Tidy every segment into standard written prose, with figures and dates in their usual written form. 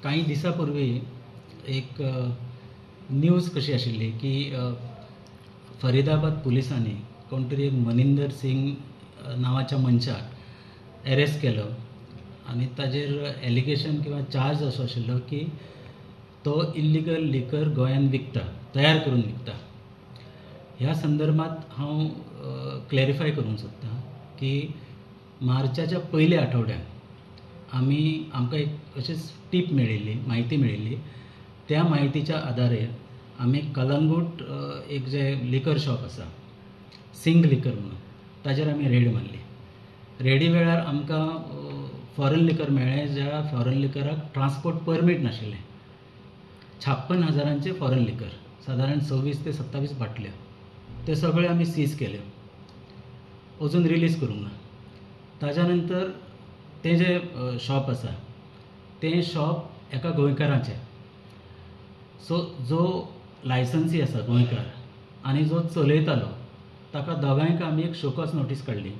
काही दिसां पूर्वी एक न्यूज कशी आशिल्ली की फरीदाबाद पुलिसांनी कोण तरी एक मनिंदर सिंग नांवाच्या मनशाक एरेस्ट केलो आनी ताजेर एलिगेशन किंवा चार्ज असो आशिल्लो की तो इल्लिगल लिकर गोंयांत विकता, तयार करून विकता. ह्या संदर्भात हांव क्लॅरिफाय करूंक सोदतां की मार्चाच्या पयल्या आठवड्यात आमी आमकां एक अशीच टीप मेळिल्ली, म्हायती मेळिल्ली. त्या म्हायतीच्या आदारार आमी कलंगूट एक जें लिकर शॉप आसा, सिंग लिकर म्हणून, ताजेर आमी रेड मारली. रेडी वेळार आमकां फॉरेन लिकर मेळ्ळें, ज्या फॉरेन लिकराक ट्रान्सपोर्ट परमीट नाशिल्लें. 56 हजारांचें फॉरेन लिकर, सादारण 26 ते 27 बाटल्यो, ते सगळे आमी सीज केल्यो, अजून रिलीज करूंक ना. ताज्या नंतर तें जें शॉप आसा तें शॉप एका गोंयकाराचें. सो जो लायसन्सी आसा गोंयकार आनी जो चलयतालो ताका दोगांयक आमी एक शोकॉज नोटीस काडली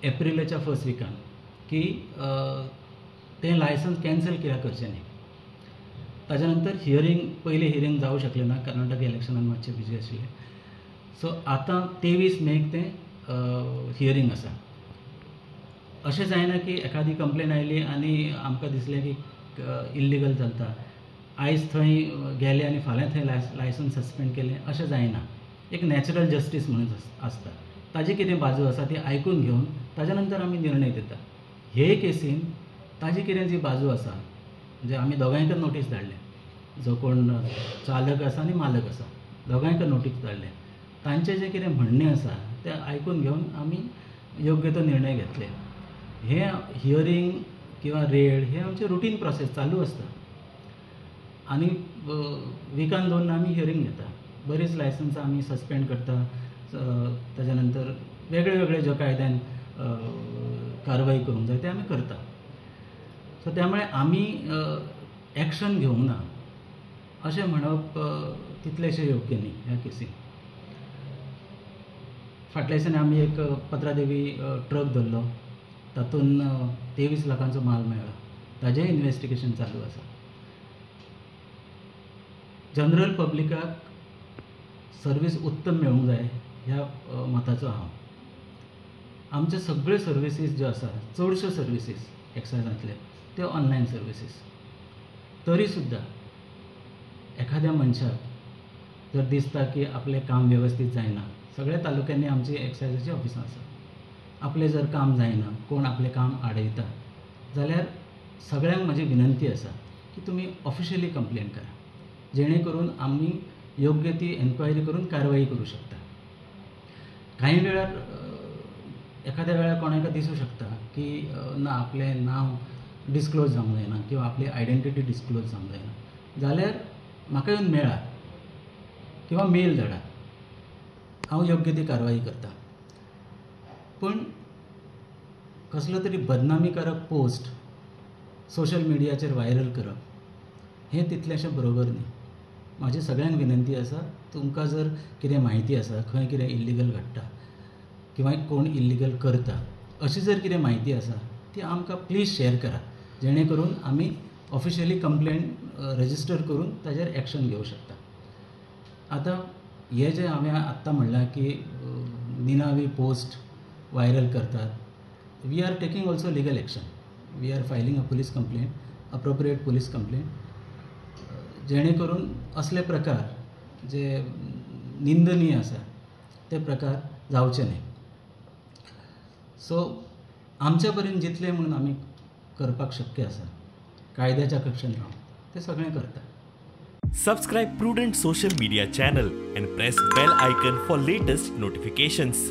एप्रिलाच्या फर्स्ट विकान की तें लायसन्स कॅन्सल कित्याक करचें न्ही. ताज्या नंतर हियरींग, पयलें हियरींग जावं शकलें ना, कर्नाटक इलेक्शनान मातशें बिजी आशिल्लें. सो आतां 23 मेक तें हियरींग आसा. अशें जायना की एखादी कंप्लेन आयली आनी आमकां दिसलें की इल्लिगल चलता, आयज थंय गेले आनी फाल्यां थंय लायसन्स सस्पेंड केलें, अशें जायना. एक नॅचरल जस्टीस म्हणून आसता, ताजी कितें बाजू आसा ती आयकून घेवन ताज्या नंतर आमी निर्णय दिता. हे केसीन ताजी कितें जी बाजू आसा, म्हणजे आमी दोगांयकय नोटीस धाडले, जो कोण चालक आसा आनी मालक आसा दोगांयकय नोटीस धाडले. तांचें जें कितें म्हणणें आसा तें आयकून घेवन आमी योग्य तो निर्णय घेतले. हे हियरींग किंवा रेड हे आमचें रुटीन प्रोसेस चालू आसता आनी विकान 2 आमी हियरींग घेता. बरीच लायसन्सां आमी सस्पेंड करता, ताज्या नंतर वेगळे वेगळे ज्या कायद्यान कारवाई करूंक जाय ते आमी करता. सो त्यामुळे आमी एक्शन घेवंक ना अशें म्हणप तितलेशें योग्य न्ही. ह्या केसीन फाटल्या दिसांनी आमी एक पत्रादेवी ट्रक धरलो, तातूंत 23 लाखांचो माल मेळ्ळो, ताजें इन्वेस्टिगेशन चालू आसा. जनरल पब्लिकाक सर्वीस उत्तम मेळूंक जाय ह्या मताचो हांव. आमचे सगळ्यो सर्विसीस ज्यो आसा, चडश्यो सर्विसीस एक्सायजांतले त्यो ऑनलायन सर्विसीस. तरी सुद्दां एखाद्या मनशाक जर दिसता की आपलें काम वेवस्थीत जायना, सगळ्या तालुक्यांनी आमची एक्सायजाची ऑफिसां आसा, आपलें जर काम जायना, कोण आपलें काम आडयता जाल्यार सगळ्यांक म्हजी विनंती आसा की तुमी ऑफिशियली कंप्लेन करा, जेणे करून आमी योग्य ती एन्क्वायरी करून कारवाई करूं शकता. कांय वेळार एखाद्या वेळार कोणाक दिसूं शकता की ना आपलें नांव डिस्क्लोज जावंक जायना किंवा आपली आयडेंटिटी डिस्क्लोज जावंक जायना, जाल्यार म्हाका येवन मेळात किंवा मेल धाडात, हांव योग्य ती कारवाई करता. पूण कसलो तरी बदनामीकारक पोस्ट सोशल मिडियाचेर व्हायरल करप हें तितलेंशें बरोबर न्ही. म्हाजी सगळ्यांक विनंती आसा, तुमकां जर कितें म्हायती आसा खंय कितें इल्लिगल घडटा किंवा कोण इल्लिगल करता अशी जर कितें म्हायती आसा ती आमकां प्लीज शेअर करा, जेणे करून आमी ऑफिशियली कंप्लेन रजिस्टर करून ताजेर एक्शन घेवं शकता. आतां हें जें हांवें आत्तां म्हणलां की निनावी पोस्ट व्हायरल करतात, we are taking also legal action, we are filing a police complaint, appropriate police complaint, जेणे करून असले प्रकार जे निंदनीय आसा ते प्रकार जावचे न्ही. सो आमच्या परीन जितलें म्हणून आमी करपाक शक्य आसा कायद्याच्या कक्षेन रावन तें सगळें करता. Subscribe Prudent social media channel and press bell icon for latest notifications.